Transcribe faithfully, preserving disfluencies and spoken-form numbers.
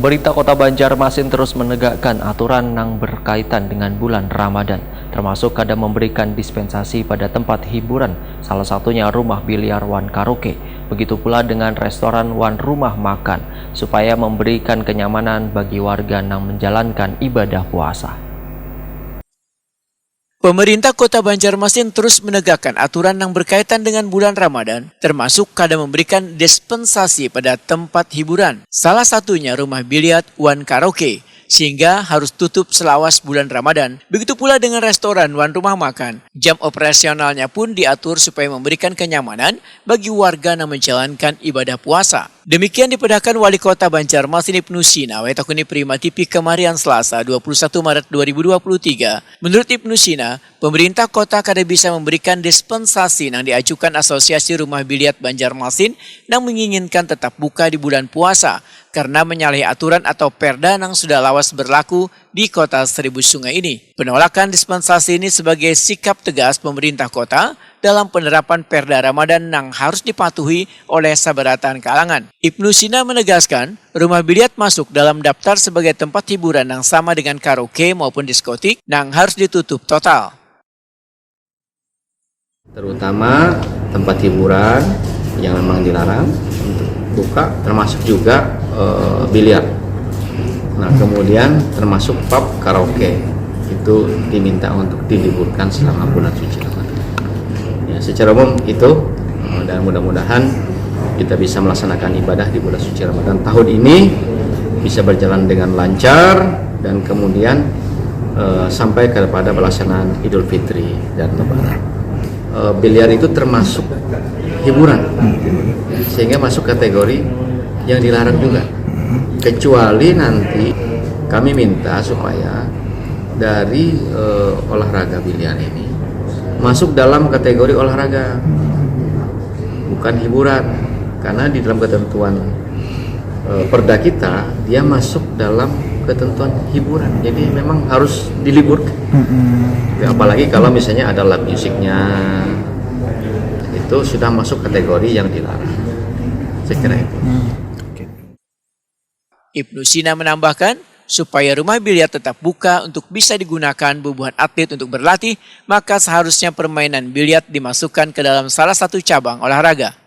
Pemerintah Kota Banjarmasin terus menegakkan aturan nang berkaitan dengan bulan Ramadan, termasuk kada memberikan dispensasi pada tempat hiburan, salah satunya rumah biliar wan karaoke. Begitu pula dengan restoran wan rumah makan, supaya memberikan kenyamanan bagi warga nang menjalankan ibadah puasa. Pemerintah Kota Banjarmasin terus menegakkan aturan yang berkaitan dengan bulan Ramadan, termasuk kada memberikan dispensasi pada tempat hiburan, salah satunya rumah biliar wan karaoke, sehingga harus tutup selawas bulan Ramadan. Begitu pula dengan restoran wan rumah makan. Jam operasionalnya pun diatur supaya memberikan kenyamanan bagi warga yang menjalankan ibadah puasa. Demikian dipadahkan Wali Kota Banjarmasin Ibnu Sina, wayatakuni Prima T V kemarian Selasa dua puluh satu Maret dua ribu dua puluh tiga. Menurut Ibnu Sina, pemerintah kota kada bisa memberikan dispensasi yang diajukan Asosiasi Rumah Biliar Banjarmasin yang menginginkan tetap buka di bulan puasa karena menyalahi aturan atau perda yang sudah lawas berlaku di kota Seribu Sungai ini. Penolakan dispensasi ini sebagai sikap tegas pemerintah kota dalam penerapan perda Ramadan yang harus dipatuhi oleh sabaratan kalangan. Ibnu Sina menegaskan, rumah biliar masuk dalam daftar sebagai tempat hiburan yang sama dengan karaoke maupun diskotik yang harus ditutup total. Terutama tempat hiburan yang memang dilarang untuk buka, termasuk juga eh, biliar. Nah, kemudian termasuk pub, karaoke, itu diminta untuk diliburkan selama bulan suci Ramadan. Ya, secara umum itu, eh, dan mudah-mudahan kita bisa melaksanakan ibadah di bulan suci Ramadan tahun ini bisa berjalan dengan lancar dan kemudian eh, sampai kepada pelaksanaan Idul Fitri dan Lebaran. Eh, biliar itu termasuk hiburan, sehingga masuk kategori yang dilarang juga. Kecuali nanti kami minta supaya dari eh, olahraga biliar ini masuk dalam kategori olahraga, bukan hiburan, karena di dalam ketentuan eh, perda kita, dia masuk dalam ketentuan hiburan, jadi memang harus diliburkan. Ya, apalagi kalau misalnya ada live musiknya, itu sudah masuk kategori yang dilarang, saya kira itu. Ibnu Sina menambahkan, supaya rumah biliar tetap buka untuk bisa digunakan bubuhan atlet untuk berlatih, maka seharusnya permainan biliar dimasukkan ke dalam salah satu cabang olahraga.